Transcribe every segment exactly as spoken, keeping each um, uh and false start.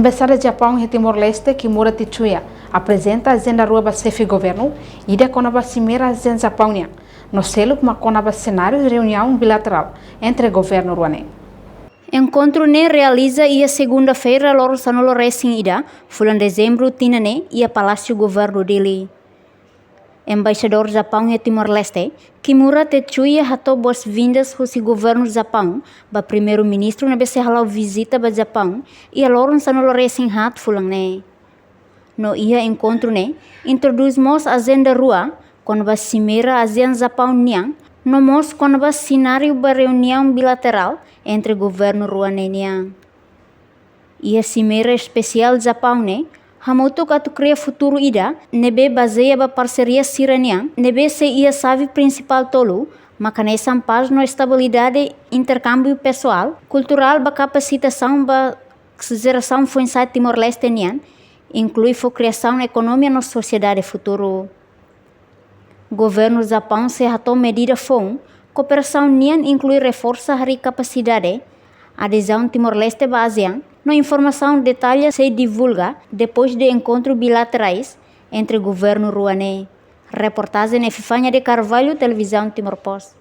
Embaixada Japaun iha Timor-Leste, Kimura Tetsuya, aprezenta ajenda rua ba xefe governu, ida kona-ba simeira ASEAN Japaun nian, no seluk mak kona-ba senáriu reuniaun bilaterál entre governu rua ne'e. Enkontru ne'e realiza iha segunda-feira, loron sanulu resin ida, fulan dezembru tinan ne'e, iha Palásiu Governu Dili. Embaixadór Japaun iha Timor-Leste, Kimura Tetsuya, hato'o boas-vindas husi governu Japaun ba Primeiru-Ministru ne'ebé sei hala'o vizita ba Japaun iha loron sanulu resin haat fulan ne'e. No iha enkontru ne'e introdús mós ajenda rua kona-ba simeira ASEAN Japaun nian, no mós kona-ba senáriu ba reuniaun bilaterál entre governu rua ne'e nian. Iha simeira espesiál Japaun ne'e, hamutuk atu kria futuru ida ne'ebé bazeia ba parseria sira-nian, ne'ebé sei iha xave prinsipál tolu, mak hanesan pás no estabilidade, interkámbiu pesoál, kulturál ba kapasitasaun ba jerasaun foin-sa'e Timor-Leste nian, inklui fó kriasaun ekonomia no sosiedade futuru. Governu Japaun sei hato'o medida foun kooperasaun nian, inklui reforsa harii kapasidade adezaun Timor-Leste ba ASEAN, no informasaun detalla sei divulga depois de enkontru bilaterais entre governu rua ne'e. Reportajen Epifania de Carvalho, Televizaun Timor Post.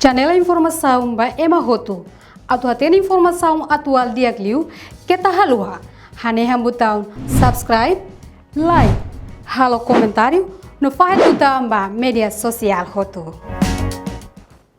Janela informasaun ba ema hotu. Atu hatene informasaun atuál di'ak liu, keta haluha hanehan butaun subscribe, like, halo komentáriu, no fahe tutan ba média sosiál hotu.